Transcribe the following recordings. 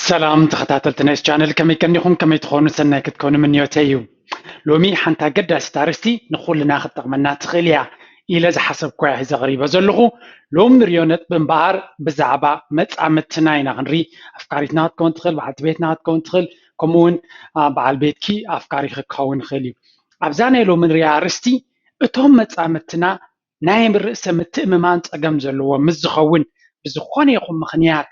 ሰላም ተኸታተልቲ ናይዚ ቻነል፣ ከመይ ቀኒኹም? ከመይ ትኾኑ? ሰናይ ክትኮኑ ምንዮተይ እዩ። ሎሚ ሓንቲ ኣገዳሲት ኣርእስቲ ንኹልና ክትጠቕመና ትኽእል እያ ኢለ ዝሓሰብኩ እያ ሒዘ ቀሪበ ዘለኹ። ሎሚ ንሪኦ ነጥቢ እምበኣር ብዛዕባ መጻምድትና ኢና ክንርኢ። ኣፍቃሪትና ክትከውን ትኽእል፣ በዓልቲ ቤትና ክትከውን ትኽእል፣ ከምኡ እውን በዓል ቤትኪ ኣፍቃሪ ክኸውን ይኽእል እዩ። ኣብዛ ናይ ሎሚ ንሪኣ ኣርእስቲ እቶም መጻምድትና ናይ ርእሰ ምትእምማን ጸገም ዘለዎ ምስ ዝኸውን ብዝኾነ ይኹን ምኽንያት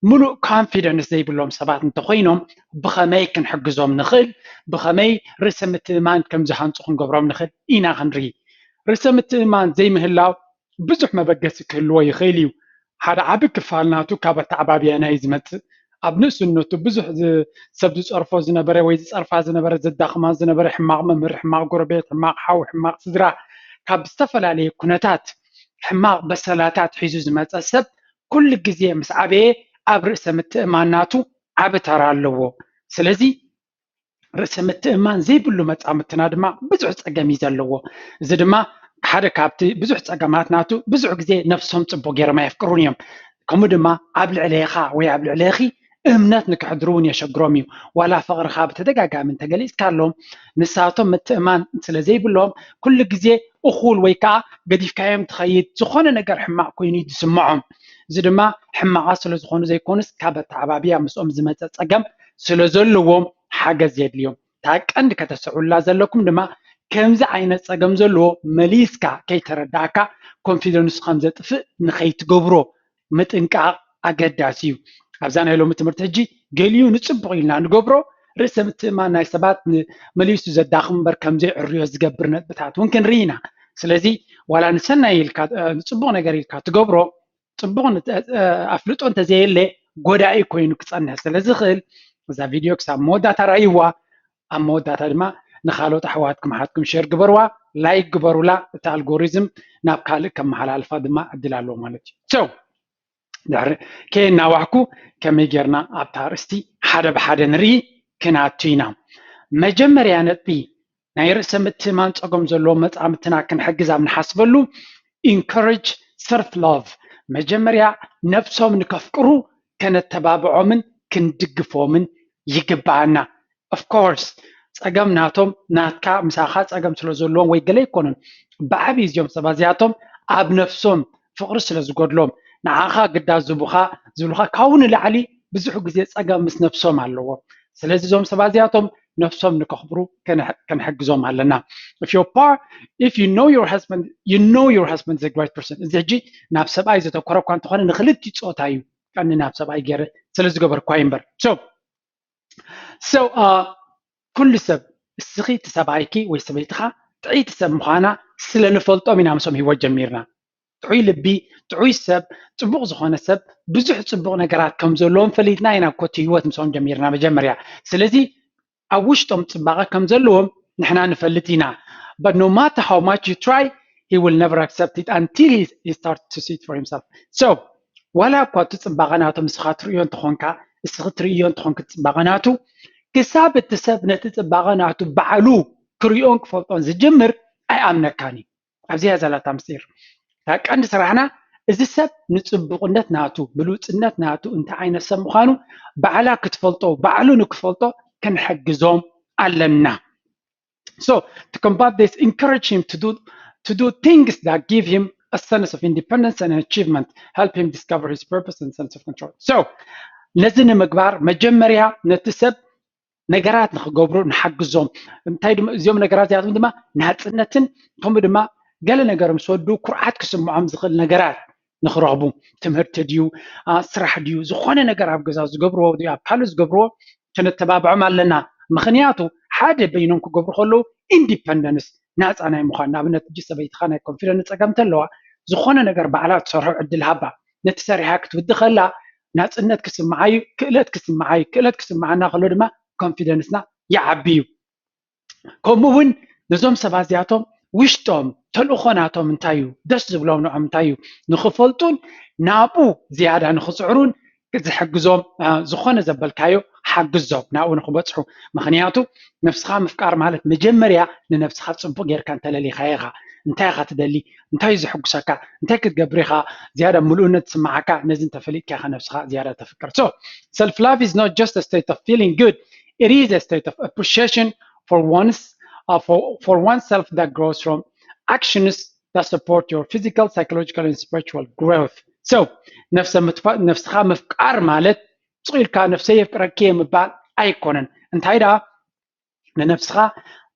ምሉእ ኮንፊደንስ ዘይብሎም ሰባት እንተኾይኖም ብኸመይ ክንሕግዞም ንኽእል፣ ብኸመይ ርእሰ ምትእማን ከም ዝሃንፁ ክንገብሮም ንኽእል ኢና ክንርኢ። ርእሰ ምትእማን ዘይምህላው ብዙሕ መበገሲ ክህልዎ ይኽእል እዩ። ሓደ ዓቢ ክፋል ናቱ ካብ ኣተዓባብያና እዩ ዝመጽእ። ኣብ ንእስነቱ ብዙሕ ሰብ ዝጸርፎ ዝነበረ ወይ ዝጸርፋ ዝነበረ፣ ዘዳኽማ ዝነበረ ሕማቕ መምህር፣ ሕማቕ ጎረቤት፣ ሕማቕ ሓው፣ ሕማቕ ስድራ፣ ካብ ዝተፈላለየ ኩነታት ሕማቕ በሰላታት ሒዙ ዝመጸ ሰብ ኩሉ ግዜ ምስ ዓበየ ኣብ ርእሰ ምትእማን ናቱ ዓቢ ተራ ኣለዎ። ስለዚ ርእሰ ምትእማን ዘይብሉ መጻምድትና ድማ ብዙሕ ጸገም እዩ ዘለዎ። እዚ ድማ ሓደ ካብቲ ብዙሕ ጸገማት ናቱ፣ ብዙሕ ግዜ ነፍሶም ጽቡቕ ገይሮም ኣየፍቅሩን እዮም። ከምኡ ድማ ኣብ ልዕሌኻ ወይ ኣብ ልዕሌኺ እምነት ንክሕድሩ እውን የሸግሮም እዩ። ዋላ ፍቕርኻ ብተደጋጋሚ እንተገሊጽካሎም፣ ንሳቶም ምትእማን ስለ ዘይብሎም ኩሉ ግዜ እኹል ወይ ከዓ ገዲፍካዮም ትኸይድ፣ ዝኾነ ነገር ሕማቕ ኮይኑ እዩ ዝስምዖም። እዚ ድማ ሕማቓት ስለ ዝኾኑ ዘይኮኑስ ካብ ኣተዓባብያ ምስኦም ዝመፀ ፀገም ስለ ዘለዎም ሓገዝ የድልዮም። እታ ቀንዲ ከተስተውዕሉላ ዘለኩም ድማ ከምዚ ዓይነት ፀገም ዘለዎ መሊስካ ከይተረዳእካ ኮንፊደንሱ ከም ዘጥፍእ ንኸይትገብሮ ምጥንቃቕ ኣገዳሲ እዩ። ኣብዛ ናይ ሎሚ ትምህርቲ ሕጂ ገሊኡ ንፅቡቕ ኢልና ንገብሮ ርእሰ ምትእማን ናይ ሰባት መሊሱ ዘዳኽም እምበር ከም ዘይዕርዮ ዝገብር ነጥብታት እውን ክንርኢ ኢና። ስለዚ ዋላ ንሰናይ ኢልካ ንፅቡቕ ነገር ኢልካ ትገብሮ ፅቡቕ ኣፍልጦ እንተዘየለ ጎዳኢ ኮይኑ ክፀንሕ ስለ ዝኽእል እዛ ቪድዮ ክሳብ መወዳእታ ረኣይዋ። ኣብ መወዳእታ ድማ ንኻልኦት ኣሕዋትኩም ኣሓትኩም ሼር ግበርዋ፣ ላይክ ግበሩላ። እቲ ኣልጎሪዝም ናብ ካልእ ከመሓላልፋ ድማ ዕድል ኣለዎ ማለት እዩ። So ድሕሪ ከየናዋሕኩ ከመይ ጌርና ኣብታ ኣርእስቲ ሓደ ብሓደ ንርኢ ክንኣቱ ኢና። መጀመርያ ነጥቢ ናይ ርእሰ ምትእማን ጸገም ዘለዎም መጻምድትና ክንሕግዝ ኣብ ንሓስበሉ encourage self love፣ መጀመርያ ነብሶም ንከፍቅሩ ከነተባብዖምን ክንድግፎምን ይግብኣና። Of course ጸገም ናቶም ናትካ ምሳኻ ጸገም ስለ ዘለዎም ወይ ገለ ኣይኮኑን። ብዓብዪ እዚኦም ሰባት እዚኣቶም ኣብ ነፍሶም ፍቕሪ ስለ ዝጎድሎም ንዓኻ ግዳ ዝቡኻ ዝብሉኻ ካብኡ ንላዕሊ ብዙሕ ግዜ ጸገም ምስ ነፍሶም ኣለዎም። ስለዚ እዞም ሰባት እዚኣቶም ነፍሶም ንከኽብሩ ክንሕግዞም ኣለና። If your par if you know your husband you know your husband is a great person። እዚ ሕጂ ናብ ሰብኣይ ዘተኮረ እኳ እንተኾነ ንክልቲኡ ጾታ እዩ ቀኒ ናብ ሰብኣይ ገይረ ስለ ዝገበርኳ እዩ እምበር። So so ኩሉ ሰብ እስኺ እቲ ሰብኣይኪ ወይ ሰበይትኻ ጥዕይቲ ሰብ ምዃና ስለ ንፈልጦም ኢና ምስኦም ህይወት ጀሚርና። ጥዑይ ልቢ፣ ጥዑይ ሰብ፣ ጽቡቕ ዝኾነ ሰብ ብዙሕ ጽቡቕ ነገራት ከም ዘለዎም ፈሊጥና ኢና ኮቲ ህይወት ምስኦም ጀሚርና መጀመርያ። ስለዚ ኣብ ውሽጦም ጽባቐ ከም ዘለዎም ንሕና ንፈልጥ ኢና። But no matter how much you try, he will never accept it until he, he starts to see it for himself. So ዋላ እኳ እቲ ጽባቐ ናቶም እስኻ ትርእዮ እንተኾንካ እስኺ ትርእዮ እንተኾንክ ጽባቐ ናቱ ክሳብ እቲ ሰብ ነቲ ጽባቐ ናቱ ባዕሉ ክርእዮን ክፈልጦን ዝጅምር ኣይኣምነካን እዩ። ኣብዚኣ ዘላታ ምስጢር እታ ቀንዲ ስራሕና እዚ ሰብ ንጽቡቕነት ናቱ ብሉጽነት ናቱ እንታይ ዓይነት ሰብ ምዃኑ ባዕላ ክትፈልጦ ባዕሉ ንክፈልጦ ክንሕግዞም ኣለና። So to combat this, encourage him to do to do things that give him a sense of independence and achievement, help him discover his purpose and sense of control. So ነዚ ንምግባር መጀመርያ ነቲ ሰብ ነገራት ንክገብሩ ንሓግዞም። እንታይ ድማ እዚኦም ነገራት እዚኣቶም ድማ ናፅነትን ከምኡ ድማ ገለ ነገር ምስ ወዱ ኩርዓት ክስምዖም ዝኽእል ነገራት ንክረኽቡ፣ ትምህርቲ ድዩ ስራሕ ድዩ ዝኾነ ነገር ኣብ ገዛ ዝገብርዎ ድዩ ኣብ ካልእ ዝገብርዎ፣ ከነተባብዖም ኣለና። ምኽንያቱ ሓደ በይኖም ክገብሩ ከለዉ ኢንዲፐንደንስ ናፃ ናይ ምዃን፣ ንኣብነት እጂ ሰበይትኻ ናይ ኮንፊደንስ ፀገም እንተለዋ ዝኾነ ነገር ባዕላ ትሰርሖ ዕድል ሃባ። ነቲ ሰሪሓ ክትውዲ ከላ ናፅነት ክስምዓ እዩ፣ ክእለት ክስምዓ እዩ። ክእለት ክስምዓና ከሎ ድማ ኮንፊደንስና ይዓቢ እዩ። ከምኡ እውን ነዞም ሰባት እዚኣቶም ውሽጦም ተልእኾ ናቶም እንታይ እዩ፣ ደስ ዝብሎም ንዖም እንታይ እዩ ንክፈልጡን ናብኡ ዝያዳ ንክፅዕሩን ዝሕግዞም ዝኾነ ዘበልካዮ ሓግዞም ናብኡ ንክበፅሑ። ምክንያቱ ነብስኻ ምፍቃር ማለት መጀመርያ ንነብስኻ ፅቡቅ ጌርካ እንተለሊኻዮ ኢኻ። እንታይ ኢኻ ትደሊ? እንታይ እዩ ዝሕጉሰካ? እንታይ ክትገብር ኢኻ ዝያዳ ምሉእነት ዝስምዓካ? ነዚ እንተፈሊጥካ ኢኻ ነብስኻ ዝያዳ ተፍቅር። So self love is not just a state of feeling good, it is a state of appreciation for one's uh, for, for oneself that grows from actions that support your physical, psychological, and spiritual growth. So ነፍሰ ምትፋ- ነፍስኻ ምፍቃር ማለት ስቕ ኢልካ ነፍሰይ የፍቅረኪ እየ ምባል ኣይኮነን። እንታይ ደኣ ንነብስኻ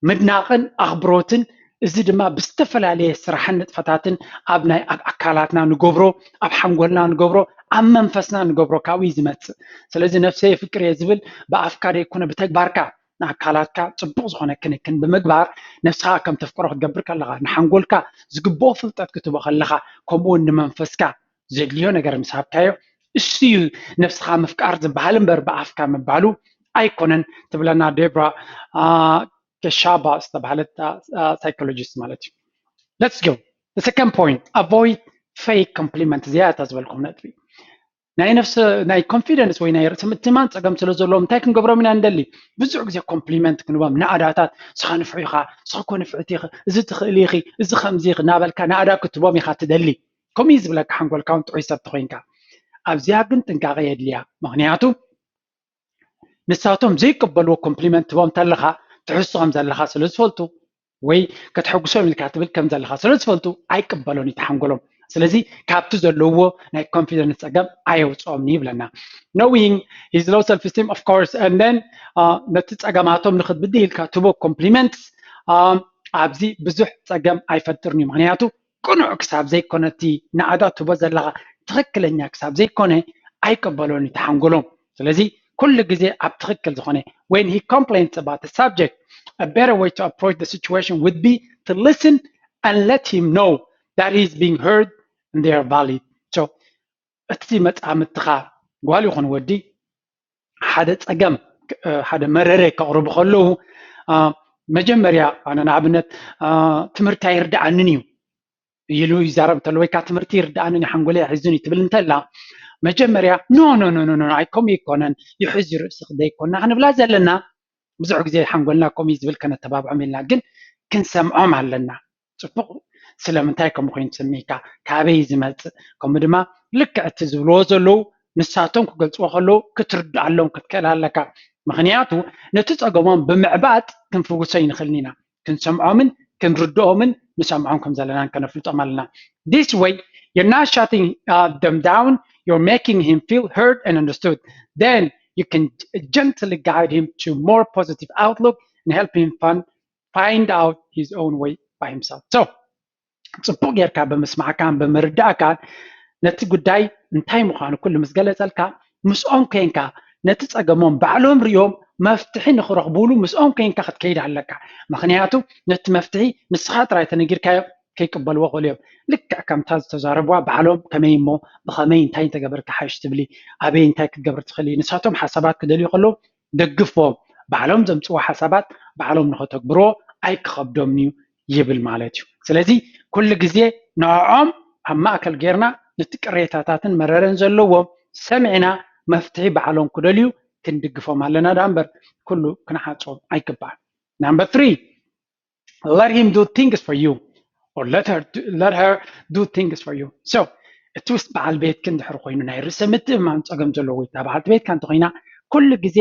ምድናቕን ኣኽብሮትን፣ እዚ ድማ ብዝተፈላለየ ስራሕን ንጥፈታትን ኣብ ናይ ኣብ ኣካላትና ንገብሮ፣ ኣብ ሓንጎልና ንገብሮ፣ ኣብ መንፈስና ንገብሮ ካብኡ እዩ ዝመፅእ። ስለዚ ነፍሰይ የፍቅር እየ ዝብል ብኣፍካ ዘይኮነ ብተግባርካ ንኣካላትካ ፅቡቕ ዝኾነ ክንክን ብምግባር ነብስኻ ከም ተፍቅሮ ክትገብር ከለኻ፣ ንሓንጎልካ ዝግብኦ ፍልጠት ክትቦ ከለኻ፣ ከምኡ እውን ንመንፈስካ ዘድልዮ ነገር ምስ ሃብካዮ፣ እሱ እዩ ነብስኻ ምፍቃር ዝበሃል እምበር ብኣፍካ ምባሉ ኣይኮነን ትብለና ዴብራ ከሻባ ዝተባሃለት ሳይኮሎጂስት ማለት እዩ። Let's go. The second point, avoid fake compliment. እዚኣ እታ ዝበልኩም ነጥቢ ናይ ነፍሲ ናይ ኮንፊደንስ ወይ ናይ ርእሲ ምትማን ፀገም ስለ ዘለዎም እንታይ ክንገብሮም ኢና እንደሊ? ብዙሕ ግዜ ኮምፕሊመንት ክንቦም፣ ናእዳታት፣ ስኻ ንፍዑ ኢኻ፣ ስኻ እኮ ንፍዕቲ ኢኺ፣ እዚ ትኽእሊ ኢኺ፣ እዚ ከምዚ ኢኺ እናበልካ ናእዳ ክትቦም ኢኻ ትደሊ። ከምኡ እዩ ዝብለካ ሓንጎልካ እውን ጥዑይ ሰብ ተኮይንካ። ኣብዚኣ ግን ጥንቃቐ የድልያ። ምክንያቱ ንሳቶም ዘይቀበልዎ ኮምፕሊመንት ትቦም ተለኻ ትሕሱ ከም ዘለኻ ስለ ዝፈልጡ ወይ ከተሐጉሶም ኢልካ ትብል ከም ዘለኻ ስለ ዝፈልጡ ኣይቀበሎን እዩ ተሓንጎሎም። ስለዚ ካብቲ ዘለዎ ናይ ኮንፊደንስ ፀገም ኣየውፅኦም ይብለና። Knowing his low self esteem of course and then ነቲ ፀገማቶም ንክትብድህ ኢልካ ትቦ ኮምፕሊመንት ኣብዚ ብዙሕ ፀገም ኣይፈጥርን እዩ። ምክንያቱ ቅኑዕ ክሳብ ዘይኮነ እቲ ናእዳ ትቦ ዘለኻ ትኽክለኛ ክሳብ ዘይኮነ ኣይቀበሎን እዩ ተሓንጎሎም። ስለዚ ኩሉ ግዜ ኣብ ትኽክል ዝኾነ when he complains about the subject a better way to approach the situation would be to listen and let him know that he is being heard and they are valid. So እቲ መፃምትኻ ጓል ይኹን ወዲ ሓደ ፀገም ሓደ መረረ ከቕርቡ ከለዉ መጀመርያ ኣነ ንኣብነት ትምህርቲ ኣይርድኣንን እዩ ኢሉ ይዛረብ እንተሎ ወይ ከዓ ትምህርቲ ይርድኣንን ሓንጎለይ ኣይሕዝን እዩ ትብል እንተላ መጀመርያ no no no no no ኣይከምኡ ኣይኮነን ይሕዝ ርእስኺ ዘይኮና ክንብላ ዘለና። ብዙሕ ግዜ ሓንጎልና ከምኡ ዝብል ከነተባብዖም ኢልና ግን ክንሰምዖም ኣለና። ፅቡቕ ስለምንታይ ከምኡ ኮይኑ ትስምዒካ ካበይ ዝመፅእ ከምኡ ድማ ልክዕ እቲ ዝብልዎ ዘለዉ ንሳቶም ክገልፅዎ ከለዉ ክትርድኣሎም ክትክእል ኣለካ። ምክንያቱ ነቲ ፀገሞም ብምዕባጥ ክንፍውሶ ይንክእልን ኢና። ክንሰምዖምን ክንርድኦምን ንሰምዖም ከም ዘለናን ከነፍልጦም ኣለና። This way you're not shutting uh, them down, you're making him feel heard and understood. Then you can gently guide him to more positive outlook and help him find, find out his own way by himself. So ፅቡቅ ጌርካ ብምስማዕካን ብምርዳእካን ነቲ ጉዳይ እንታይ ምዃኑ ኩሉ ምስ ገለፀልካ ምስኦም ኮይንካ ነቲ ፀገሞም ባዕሎም ሪኦም መፍትሒ ንክረኽቡሉ ምስኦም ኮይንካ ክትከይድ ኣለካ። ምክንያቱ ነቲ መፍትሒ ንስኻ ጥራይ ተነጊርካዮ ከይቅበልዎ ክእሉ እዮም። ልክዕ ከምታ ዝተዛረብዋ ባዕሎም ከመይ እሞ ብኸመይ እንታይ እንተገበርካ ሓይሽ ትብሊ ኣበይ እንታይ ክትገብር ትኽእሊ ንሳቶም ሓሳባት ክደልዩ ከለዉ ደግፍዎም። ባዕሎም ዘምፅዎ ሓሳባት ባዕሎም ንኸተግብርዎ ኣይክኸብዶምን እዩ ይብል ማለት እዩ። ስለዚ ኩሉ ግዜ ንዕኦም ኣብ ማእከል ጌርና ነቲ ቅሬታታትን መረረን ዘለዎም ሰሚዕና መፍትሒ ባዕሎም ክደልዩ ክንድግፎም ኣለና ዳ እምበር ኩሉ ክንሓጾም ኣይግባእ። Number three, let him do things for you or let her do, let her do things for you. So እቲ ውስጥ በዓል ቤትክን ድሕሪ ኮይኑ ናይ ርእሰ ምትእምማን ፀገም ዘለዎ ወይ እታ በዓልቲ ቤትካ እንተኮይና ኩሉ ግዜ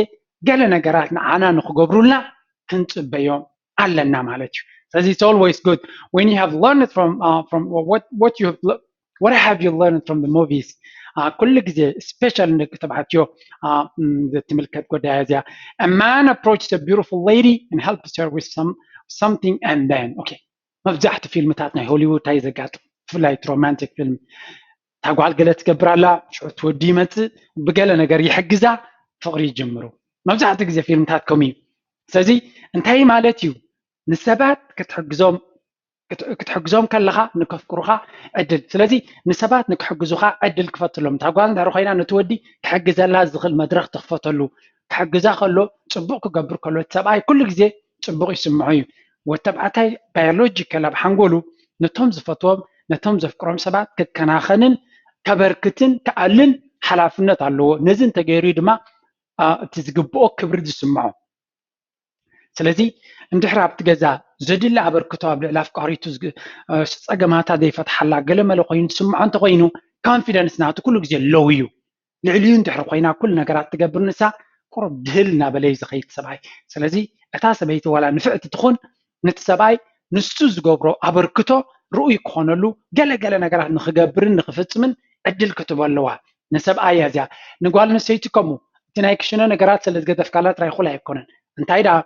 ገለ ነገራት ንዓና ንክገብሩልና ክንፅበዮም ኣለና ማለት እዩ። ስለዚ it's always good when you have learned from uh, from what what you have what have you learned from the movies? ኩሉ ግዜ especially ንደቂ ተባዕትዮ ትምልከት ጉዳይ እዚኣ። A man approaches a beautiful lady and helps her with some something and then okay መብዛሕትኡ ፊልምታት ናይ ሆሊውድ እንታይ ዘጋጥም ብፍላይ እቲ ሮማንቲክ ፊልም እታ ጓል ገለ ትገብር ኣላ ሽዑ እቲ ወዲ ይመፅእ ብገለ ነገር ይሕግዛ ፍቕሪ ይጅምሩ። መብዛሕትኡ ግዜ ፊልምታት ከምኡ እዩ። ስለዚ እንታይ ማለት እዩ ንሰባት ክትሕግዞም ክትሕግዞም ከለኻ ንከፍቅሩኻ ዕድል ስለዚ ንሰባት ንክሕግዙኻ ዕድል ክፈትሎም እታ ጓል እንድሕር ኮይና ነቲ ወዲ ክሕግዘላ ዝኽእል መድረኽ ትኽፈተሉ ክሕግዛ ከሎ ፅቡቕ ክገብር ከሎ እቲ ሰብኣይ ኩሉ ግዜ ፅቡቕ ይስምዖ እዩ። ወተባዕታይ ባዮሎጂካል ኣብ ሓንጎሉ ነቶም ዝፈትዎም ነቶም ዘፍቅሮም ሰባት ክከናኸንን ከበርክትን ክኣልን ሓላፍነት ኣለዎ። ነዚ እንተገይሩ ድማ እቲ ዝግብኦ ክብሪ ዝስምዖ። ስለዚ እንድሕር ኣብቲ ገዛ ዘድሊ ኣበርክቶ ኣብ ልዕሊ ኣፍቃሪቱ ዝግ- እ፣ ጸገማታ ዘይፈትሓላ ገለ መለ ኮይኑ ዝስምዖ እንተኮይኑ፣ ኮንፊደንስ ናቱ ኩሉ ግዜ ሎው እዩ። ልዕሊኡ እንድሕር ኮይና ኩሉ ነገራት ትገብር ንሳ፣ ቁሩብ ድህል እናበለ እዩ ዝኸይድ ሰብኣይ። ስለዚ እታ ሰበይቲ ዋላ ንፍዕቲ ትኹን፣ ነቲ ሰብኣይ ንሱ ዝገብሮ ኣበርክቶ ርኡይ ክኾነሉ፣ ገለ ገለ ነገራት ንክገብርን ንክፍጽምን ዕድል ክትህቦ ኣለዋ። ንሰብኣይ እያ እዚኣ። ንጓል ኣንስተይቲ ከምኡ፣ እቲ ናይ ክሽነ ነገራት ስለ ዝገደፍካላ ጥራይ እኹል ኣይኮነን። እንታይ ደኣ፣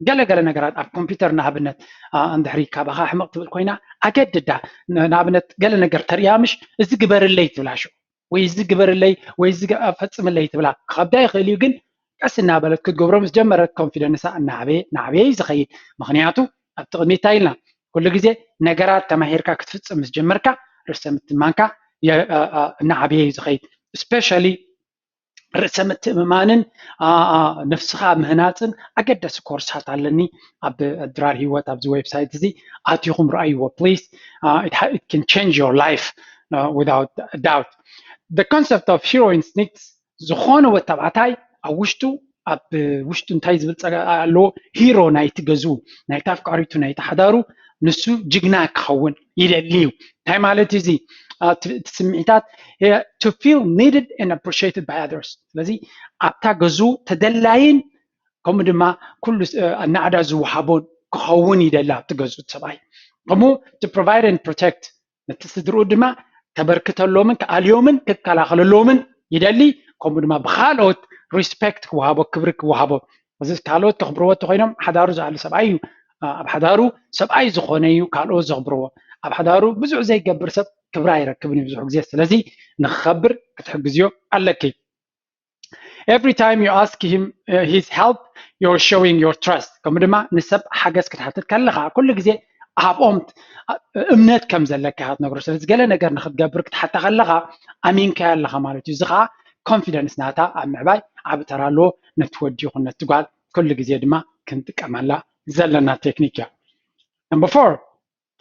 ገለ ገለ ነገራት ኣብ ኮምፒውተር ንኣብነት፣ ኣ፣ እንድሕሪ ካባኻ ሕመቕ ትብል ኮይና፣ ኣገድዳ፣ ን- ንኣብነት ገለ ነገር ተርእያ ምሽ፣ እዚ ግበርለይ ትብላ ሽዑ፣ ወይ እዚ ግበርለይ፣ ወይ እዚ ገ- ፈጽምለይ ትብላ። ክኸብዳ ይኽእል እዩ፣ ግን ቀስ እናበለት ክትገብሮ ምስ ጀመረት፣ ኮንፊደንሳ እናዓበየ እናዓበየ እዩ ዝኸይድ። ምኽንያቱ ኣብ ጥቕሚ እንታይ ኢልና፣ ኩሉ ግዜ ነገራት ተማሂርካ ክትፍጽም ምስ ጀመርካ፣ ርእሰ ምትእምማንካ የ- ኣ- ኣ- እናዓበየ እዩ ዝኸይድ። ስፔሻሊ ርእሰ ምትእምማንን፣ ኣ- ኣ- ነፍስኻ ምህናፅን ኣገዳሲ ኮርሳት ኣለኒ ኣብ ድራር ህይወት ኣብዚ ዌብሳይት እዚ ኣቲኹም ረኣይዎ please. It can change your life without doubt. The concept of hero instinct፣ ዝኾነ ወዲ ተባዕታይ ኣብ ውሽጡ ኣብ ውሽጡ እንታይ ዝብል ጸጋ ኣለዎ? ሂሮ ናይቲ ገዝኡ፣ ናይቲ ኣፍቃሪቱ፣ ናይቲ ሓዳሩ፣ ንሱ ጅግና ክኸውን ይደሊ እዩ። እንታይ ማለት እዩ እዚ? ኣ፣ እቲ እቲ ስምዒታት to feel needed and appreciated by others። ስለዚ ኣብታ ገዝኡ ተደላይን ከምኡ ድማ ኩሉ ስ- እ፣ ናዕዳ ዝወሃቦን ክኸውን ይደሊ ኣብቲ ገዝኡ ሰብኣይ። ከምኡ to provide and protect፣ ነቲ ስድርኡ ድማ ከበርክተሎምን ክኣልዮምን ክከላኸለሎምን ይደሊ። ከምኡ ድማ ብካልኦት ሪስፔክት ክወሃቦ፣ ክብሪ ክወሃቦ። እዚ ካልኦት ከኽብርዎ እንተኮይኖም፣ ሓዳሩ ዝኣሉ ሰብኣይ እዩ። ኣ፣ ኣብ ሓዳሩ ሰብኣይ ዝኾነ እዩ ካልኦት ዘኽብርዎ። ኣብ ሓዳሩ ብዙሕ ዘይገብር ሰብ ክብሪ ኣይረክብን እዩ ብዙሕ ግዜ። ስለዚ ንክኸብር ክትሕግዝዮ ኣለኪ። Every time you ask him uh, his help, you're showing your trust። ከምኡ ድማ ንሰብ ሓገዝ ክትሓትት ከለኻ ኩሉ ግዜ ኣብኦም ት- እምነት ከም ዘለካ ኢኻ ትነግሮ። ስለዚ ገለ ነገር ንክትገብር ክትሓታ ከለኻ ኣሚንካያ ኣለኻ ማለት እዩ። እዚ ከዓ ኮንፊደንስ ናታ ኣብ ምዕባይ ዓቢ ተራ ኣለዎ። ነቲ ወዲ ይኹን ነቲ ጓል ኩሉ ግዜ ድማ ክንጥቀመላ ዘለና ቴክኒክ እያ። Number four,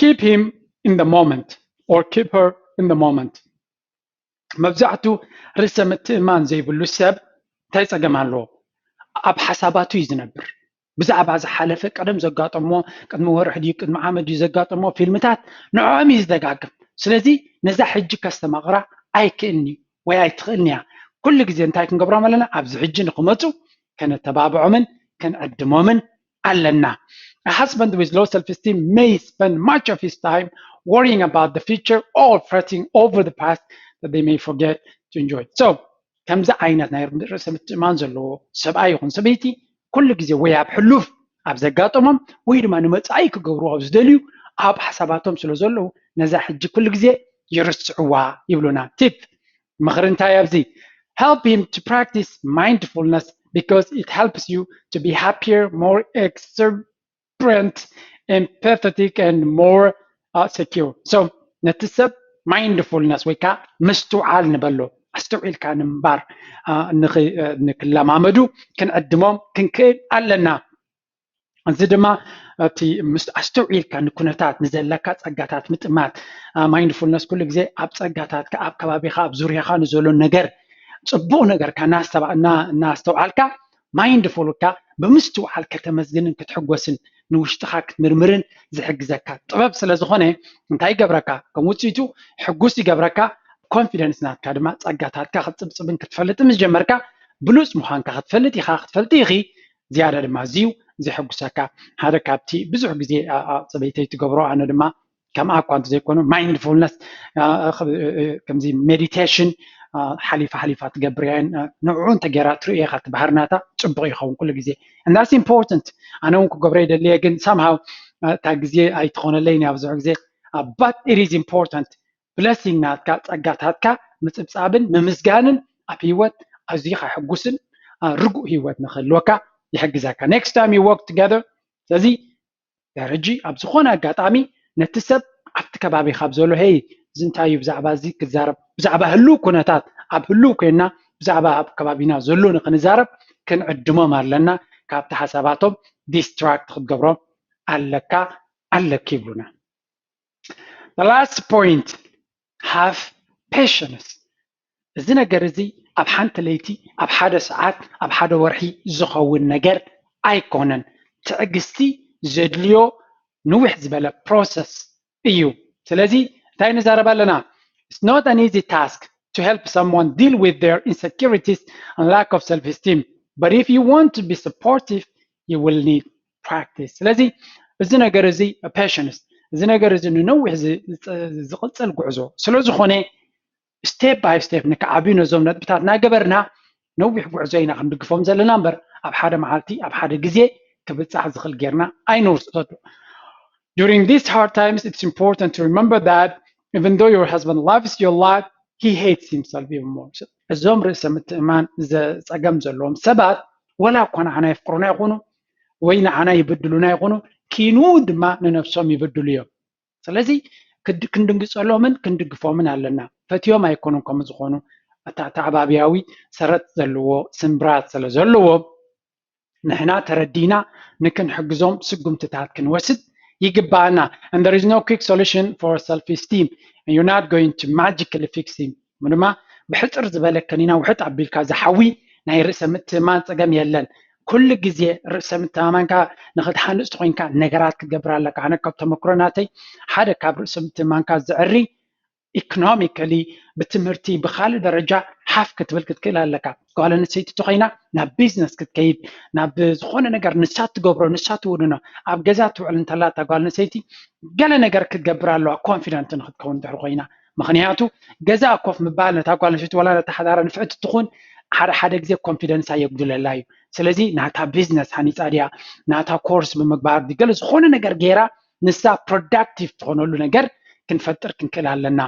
keep him in the moment or keep her in the moment። መብዛሕቱ ርእሰ ምትእማን ዘይብሉ ሰብ እንታይ ጸገም ኣለዎ? ኣብ ሓሳባቱ እዩ ዝነብር። ብዛዕባ ዝሓለፈ ቀደም ዘጋጠሞ፣ ቅድሚ ወርሒ ድዩ ቅድሚ ዓመት ድዩ ዘጋጠሞ ፊልምታት ንዕኦም እዩ ዝደጋግም። ስለዚ ነዛ ሕጂ ከስተማቕራ ኣይክእልን እዩ ወይ ኣይትኽእልን እያ። ኩሉ ግዜ እንታይ ክንገብሮም ኣለና? ኣብዚ ሕጂ ንክመፁ ከነተባብዖምን ክንዕድሞምን ኣለና። A husband with low self-esteem may spend much of his time worrying about the future or fretting over the past that they may forget to enjoy. So ከምዚ ዓይነት ናይ ርእሰ ምትእማን ዘለዎ ሰብኣይ ይኹን ሰበይቲ ኩሉ ግዜ ወይ ኣብ ሕሉፍ ኣብ ዘጋጠሞም ወይ ድማ ንመጻኢ ክገብሩ ኣብ ዝደልዩ ኣብ ሓሳባቶም ስለ ዘለዉ ነዛ ሕጂ ኩሉ ግዜ ይርስዕዋ ይብሉና። ቲፕ ምኽሪ እንታይ ኣብዚ? Help him to practice mindfulness because it helps you to be happier, more exuberant, empathetic and more uh, secure. So ነቲ ሰብ ማይንድፉልነስ ወይ ከዓ ምስትውዓል ንበሎ፣ ኣስተውዒልካ ንምንባር ኣ፣ ንኽ- እ፣ ንክለማመዱ ክንዕድሞም ክንክእል ኣለና። እዚ ድማ እቲ ምስ ኣስተውዒልካ ንኩነታት ንዘለካ ጸጋታት ምጥማት። ማይንድፉልነስ ኩሉ ግዜ ኣብ ጸጋታትካ ኣብ ከባቢኻ ኣብ ዙርያኻ ንዘሎ ነገር ጽቡቕ ነገርካ እናስተባ- እና- እናስተውዓልካ ማይንድፉልካ ብምስትውዓል ከተመስግንን ክትሕጎስን ንውሽጥኻ ክትምርምርን ዝሕግዘካ ጥበብ ስለ ዝኾነ እንታይ ይገብረካ? ከም ውፅኢቱ ሕጉስ ይገብረካ። ኮንፊደንስ ናትካ ድማ ጸጋታትካ ክትጽብጽብን ክትፈልጥ ምስ ጀመርካ ብሉፅ ምዃንካ ክትፈልጥ ኢኻ ክትፈልጥ ኢኺ። ዝያዳ ድማ እዚዩ ዘሐጉሰካ ሓደ ካብቲ ብዙሕ ግዜ ኣ- ኣ- ሰበይተይ ትገብሮ ኣነ ድማ ከምኣ እኳ እንተዘይኮኑ ማይንድፉልነስ ከምዚ ሜዲቴሽን ሓሊፋ ሓሊፋ ትገብር እያ። ንዕኡ እንተገይራ ትርእዮ ኢኻ እቲ ባህርናታ ጽቡቕ ይኸውን ኩሉ ግዜ። And that's important። ኣነ እውን ክገብሮ ይደልየ ግን ሳምሃው እታ ግዜ ኣይትኾነለይን እያ ብዙሕ ግዜ። But it is important። ብለሲንግ ናትካ ጸጋታትካ ምጽብጻብን ምምስጋንን ኣብ ህይወት ኣዝዩ ከሕጉስን ርጉእ ህይወት ንክህልወካ ይሕግዘካ። Next time you work together። ስለዚ ድሕሪ ሕጂ ኣብ ዝኾነ ኣጋጣሚ ነቲ ሰብ ኣብቲ ከባቢ ካብ ዘሎ ሄይ እዚ እንታይ እዩ ብዛዕባ እዚ ክዛረብ ብዛዕባ ህልው ኩነታት ኣብ ህልው ኮይና ብዛዕባ ኣብ ከባቢና ዘሎ ንክንዛረብ ክንዕድሞም ኣለና። ካብቲ ሓሳባቶም ዲስትራክት ክትገብሮም ኣለካ ኣለኪ ይብሉና። The last point, have patience። እዚ ነገር እዚ ኣብ ሓንቲ ለይቲ ኣብ ሓደ ሰዓት ኣብ ሓደ ወርሒ ዝኸውን ነገር ኣይኮነን። ትዕግስቲ ዘድልዮ ንውሕ ዝበለ process እዩ። ስለዚ እንታይ ንዛረብ ኣለና? It's not an easy task to help someone deal with their insecurities and lack of self-esteem, but if you want to be supportive, you will need practice. ስለዚ እዚ ነገር እዚ patience፣ እዚ ነገር እዚ ንነዊሕ ዝቕፅል ጉዕዞ ስለ ዝኾነ step by step ንክዓብዩ ነዞም ነጥብታት እናገበርና ነዊሕ ጉዕዞ ኢና ክንድግፎም ዘለና እምበር ኣብ ሓደ መዓልቲ ኣብ ሓደ ግዜ ክብፃሕ ዝኽእል ጌርና ኣይንውስጠሉ። During these hard times, it's important to remember that even though your husband loves you a lot, he hates himself even more. እዞም ርእሰ ምትእማን ጸገም ዘለዎም ሰባት ወላ እኳ ንዓና የፍቅሩና ይኹኑ ወይ ንዓና ይብድሉና ይኹኑ፣ ኪኑ ድማ ንነብሶም ይብድሉ እዮም። ስለዚ ክንድንግጸሎምን ክንድግፎምን ኣለና። ፈትዮም ኣይኮኑን ከምኡ ዝኾኑ፣ ኣተዓባብያዊ ሰረት ዘለዎ ስምብራት ስለ ዘለዎ ንሕና ተረዲና ንክንሕግዞም ስጉምትታት ክንወስድ ይግባኣና። And there is no quick solution for self esteem, and you're not going to magically fix him. ድማ ብሕፅር ዝበለ ከኒና ውሕጥ ኣቢልካ ዝሓዊ ናይ ርእሰ ምትእማን ፀገም የለን። ኩሉ ግዜ ርእሰ ምተማማንካ ንክትሃንፅ ተኮይንካ ነገራት ክትገብር ኣለካ። ኣነ ካብ ተመክሮ ናተይ ሓደ ካብ ርእሰ ምትእማንካ ዘዕሪ economically ብትምህርቲ ብካልእ ደረጃ ሓፍ ክትብል ክትክእል ኣለካ። ጓል ኣንስተይቲ ተኮይና ናብ ቢዝነስ ክትከይድ ናብ ዝኾነ ነገር ንሳ ትገብሮ ንሳ ትውንኖ ኣብ ገዛ ትውዕል እንተላ እታ ጓል ኣንስተይቲ ገለ ነገር ክትገብር ኣለዋ ኮንፊደንት ንክትከውን ድሕሪ ኮይና። ምክንያቱ ገዛ ኮፍ ምባል ነታ ጓል ኣንስተይቲ ዋላ ነታ ሓዳራ ንፍዕቲ ትኹን ሓደ ሓደ ግዜ ኮንፊደንሳ የጉድለላ እዩ። ስለዚ ናታ ቢዝነስ ሃኒፃ ድያ ናታ ኮርስ ብምግባር ገለ ዝኾነ ነገር ገይራ ንሳ ፕሮዳክቲቭ ትኾነሉ ነገር ክንፈጥር ክንክእል ኣለና።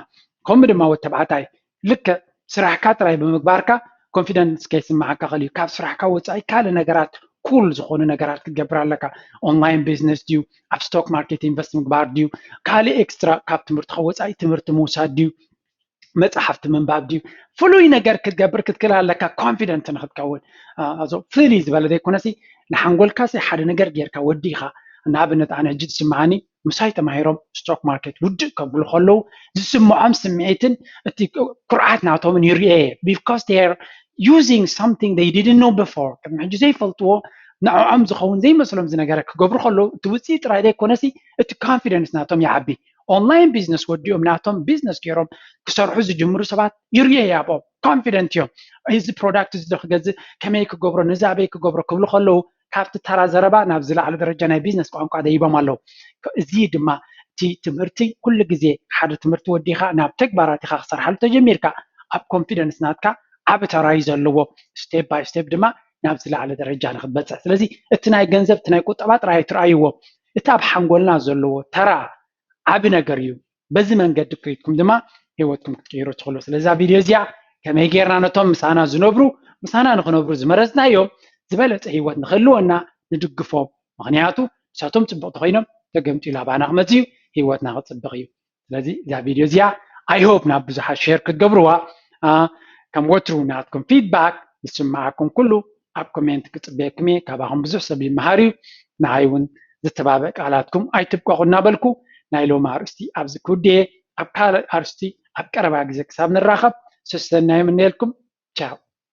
ከምኡ ድማ ወዲ ተባዕታይ ልክዕ ስራሕካ ጥራይ ብምግባርካ ኮንፊደንስ ከይስምዓካ ክእል እዩ። ካብ ስራሕካ ወፃኢ ካልእ ነገራት ኩል ዝኾኑ ነገራት ክትገብር ኣለካ። ኦንላይን ቢዝነስ ድዩ፣ ኣብ ስቶክ ማርኬት ኢንቨስት ምግባር ድዩ፣ ካልእ ኤክስትራ ካብ ትምህርትካ ወፃኢ ትምህርቲ ምውሳድ ድዩ፣ መፅሓፍቲ ምንባብ ድዩ፣ ፍሉይ ነገር ክትገብር ክትክእል ኣለካ። ኮንፊደንት ንክትከውን ኣዞ ፍልይ ዝበለ ዘይኮነሲ ንሓንጎልካ ሲ ሓደ ነገር ጌርካ ወዲኻ። ንኣብነት ኣነ ሕጂ ዝስምዓኒ ምሳይ ተማሂሮም ስቶክ ማርኬት ውድእ ከብሉ ከለዉ ዝስምዖም ስምዒትን እቲ ኩርዓት ናቶምን ይርኤ because they are using something they didn't know before። ቅድሚ ሕጂ ዘይፈልጥዎ ንዕዖም ዝኸውን ዘይመስሎም ዝነገረ ክገብሩ ከለዉ እቲ ውፅኢት ጥራይ ዘይኮነሲ እቲ ኮንፊደንስ ናቶም ይዓቢ። ኦንላይን ቢዝነስ ወዲኦም ናቶም ቢዝነስ ገይሮም ክሰርሑ ዝጅምሩ ሰባት ይርኤ ያቦም ኮንፊደንት እዮም። እዚ ፕሮዳክት እዚ ክገዝእ ከመይ ክገብሮ ነዚ ኣበይ ክገብሮ ክብሉ ከለዉ ካብቲ ተራ ዘረባ ናብ ዝለዓለ ደረጃ ናይ ቢዝነስ ቋንቋ ደይቦም ኣለዉ። እዚ ድማ እቲ ትምህርቲ ኩሉ ግዜ ሓደ ትምህርቲ ወዲኻ ናብ ተግባራት ኢኻ ክሰርሓሉ ተጀሚርካ ኣብ ኮንፊደንስ ናትካ ዓቢ ተራ እዩ ዘለዎ። ስቴፕ ባይ ስቴፕ ድማ ናብ ዝለዓለ ደረጃ ንክትበፅሕ። ስለዚ እቲ ናይ ገንዘብ እቲ ናይ ቁጠባ ጥራይ ኣይትርኣይዎ። እቲ ኣብ ሓንጎልና ዘለዎ ተራ ዓቢ ነገር እዩ። በዚ መንገዲ ከይድኩም ድማ ህይወትኩም ክትቅይሩ ትኽእሉ። ስለዚ እዛ ቪድዮ እዚኣ ከመይ ጌርና ነቶም ምሳና ዝነብሩ ምሳና ንክነብሩ ዝመረፅናዮም ዝበለፀ ህይወት ንክህልወና ንድግፎም። ምክንያቱ ንሳቶም ፅቡቅ ተኮይኖም ተገምጢሉ ኣባና ክመፅእ እዩ፣ ህይወትና ክፅብቅ እዩ። ስለዚ እዛ ቪድዮ እዚኣ I hope ናብ ብዙሓት ሼር ክትገብርዋ። ከም ወትሩ ናትኩም ፊድባክ ዝስምዓኩም ኩሉ ኣብ ኮሜንት ክፅበየኩም እየ። ካባኹም ብዙሕ ሰብ ይመሃር እዩ። ንዓይ እውን ዝተባበዕ ቃላትኩም ኣይትብቀኹ እናበልኩ ናይ ሎሚ ኣርእስቲ ኣብዚ ክውድእ እየ። ኣብ ካልእ ኣርእስቲ ኣብ ቀረባ ግዜ ክሳብ ንራኸብ ሰሰናዩ ምነየልኩም። ቻው።